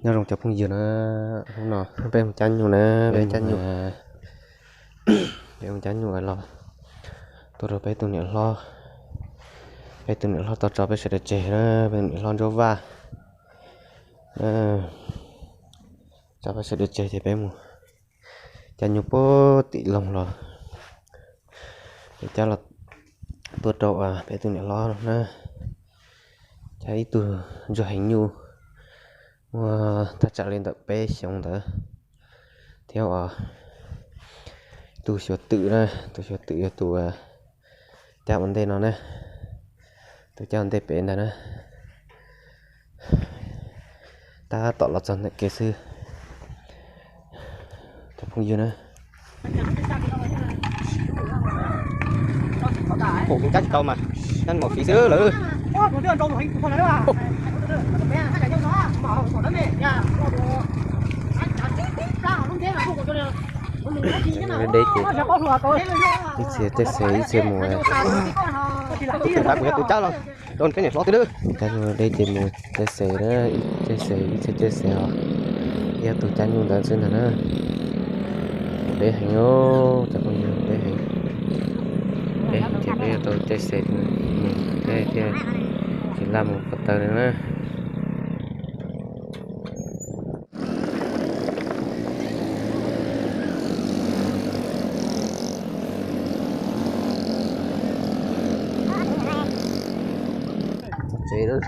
Nyob zoo cov phooj ywg na, hnub no peb mus cab nyuj na, peb cab nyuj, peb mus cab nyuj los tuaj rau peb tus niam hlob, peb tus niam hlob tau tso peb sawv daws tseg na, peb tus niam hlob Ntsuab Vaj tso peb sawv daws tseg ces peb mus cab nyuj puag tim loog los, cab los tuaj rau peb tus niam hlob na, cab ib tug ntsuag heev nyuj muaj thaj tsam li ntawm peb xyoos ntawd, thiab ua tus xyuas twm na, tus xyuas twm yog tus cab ua ntej no na, tus cab ua ntej pem ntag na. Tab tom los txog ntawm kev xwb cov phooj ywg na. Cab tsis tau mas, cab mus fiv xwb lawm. Deb ces ib txhia caij xe ib txhia mus. Cab mus yog tus cab los rau peb niam hlob twb lwb. Cab nyuj deb ces mus caij xe na, caij xe ib txhia caij xe os. Yog tus cab nyuj ntawd xwb ntag na. Mus deb heev, cov phooj ywg, deb heev. Deb ces peb yuav tau caij xe mus thiaj tsis laj mus ko taw li na. Txog tsev lawm.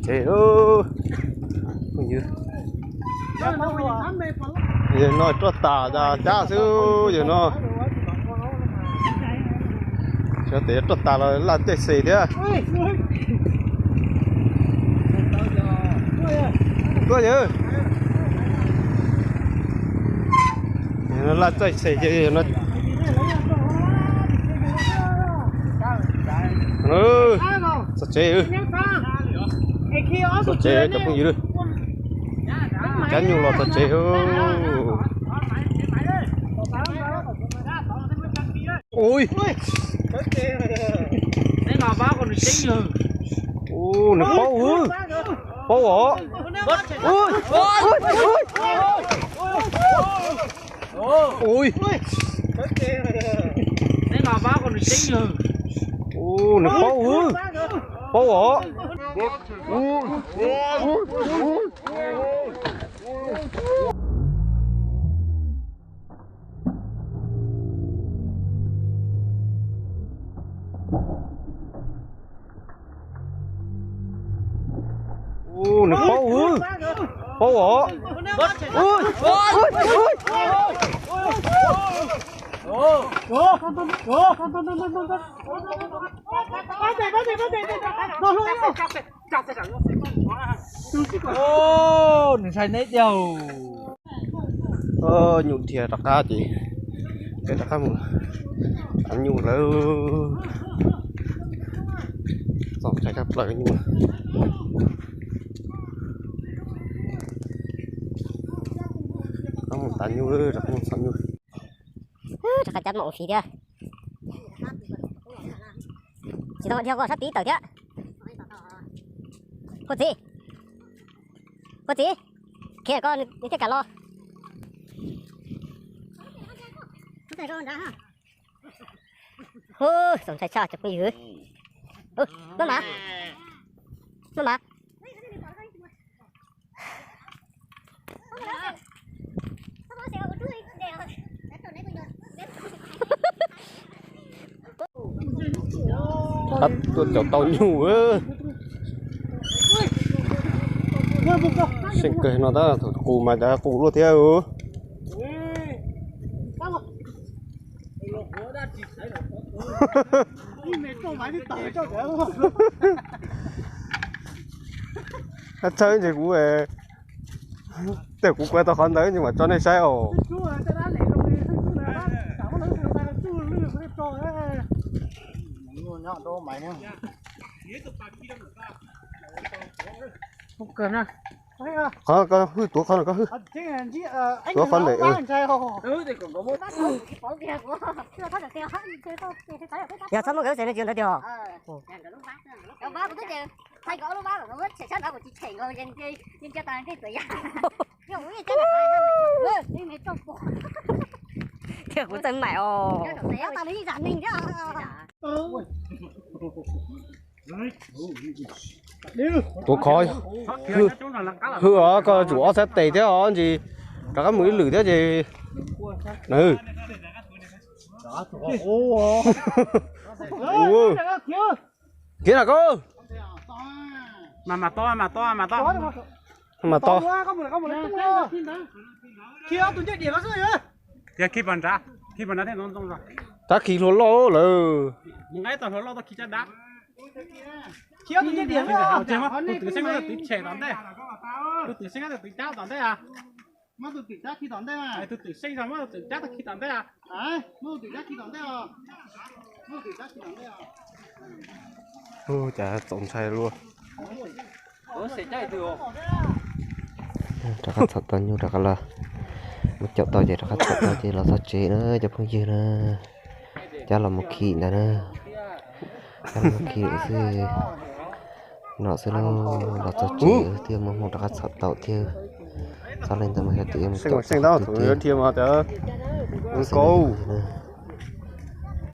Tsev lawm. Yawg no roj tas cab xwb yawg no. Xyov tes roj tas los laj caij xe thiab. Tuaj yawg. Laj caij xe no. Txog tsev. Txog tsev cov phooj ywg. Cab nyuj los txog tsev. Ui, nws paub, paub os. Ui, nws paub, paub os. Ui, nws paub, paub os. Nws ntshai neb tiag. Nyuj dhia rov qab ces peb rov qab mus tav nyuj lawm. Txaus ntshai tshaj plaws nyuj. Rov qab mus tav nyuj, rov qab mus txhom nyuj. Rov qab cab mam ua fiv thiab. Tsis tau dhia qua sab tid tawm thiab. Hu txiv, hu txiv, khiav koj nws thiaj kam los. Hu, txaus ntshai tshaj cov phooj ywg. Maj mam, maj mam. Qab tuaj caum tau nyuj. Seej kawg no tab thaum qus mas cas qus luaj thiab. Txhawb ntses kuv, tej kuv kuav tau qhov ntawd ces mam tso nej saib os. Kawg na. Qhov koj hwj tuav qhov no koj hwj. Tuav qhov ntawm. Yog txhob muaj kev xav no tsis ntawd tiag. Thiab kuv txawj maim os. Tuav khov. Hwj os, koj tsum ob xab tes thiab os ntsis. Rov qab mus ib lwm thiab ces. Khiav na koj. Mas mas to, mas to, mas to. Mas to. Khiav pov nrad, khiav pov nrad thiaj ntoo ntoo zog. Tab khi hlua loj lawm. Mus nqa tau hlua loj tau khi caj dab. Tus twm xeeb muab tus twm tshem tom ntej. Tus twm xeeb muab tus twm cab tom ntej. Muab tus twm cab khi tom ntej. Tus twm xeeb muab tus twm cab khi tom ntej. Cas txaus ntshai luaj. Rov qab txhom tau nyuj rov qab los. Muab caum tau ces rov qab txhom tau ces los txog tsev na cov phooj ywg na. Cab los mus khi ntawd na. Cab los mus khi xwb. No xwb na, los txog tsev thiaj muab hmoo rov qab txhom tau thiab. Txhob li ntawd mas xyov tus ib mus caum tau tus twg thiab.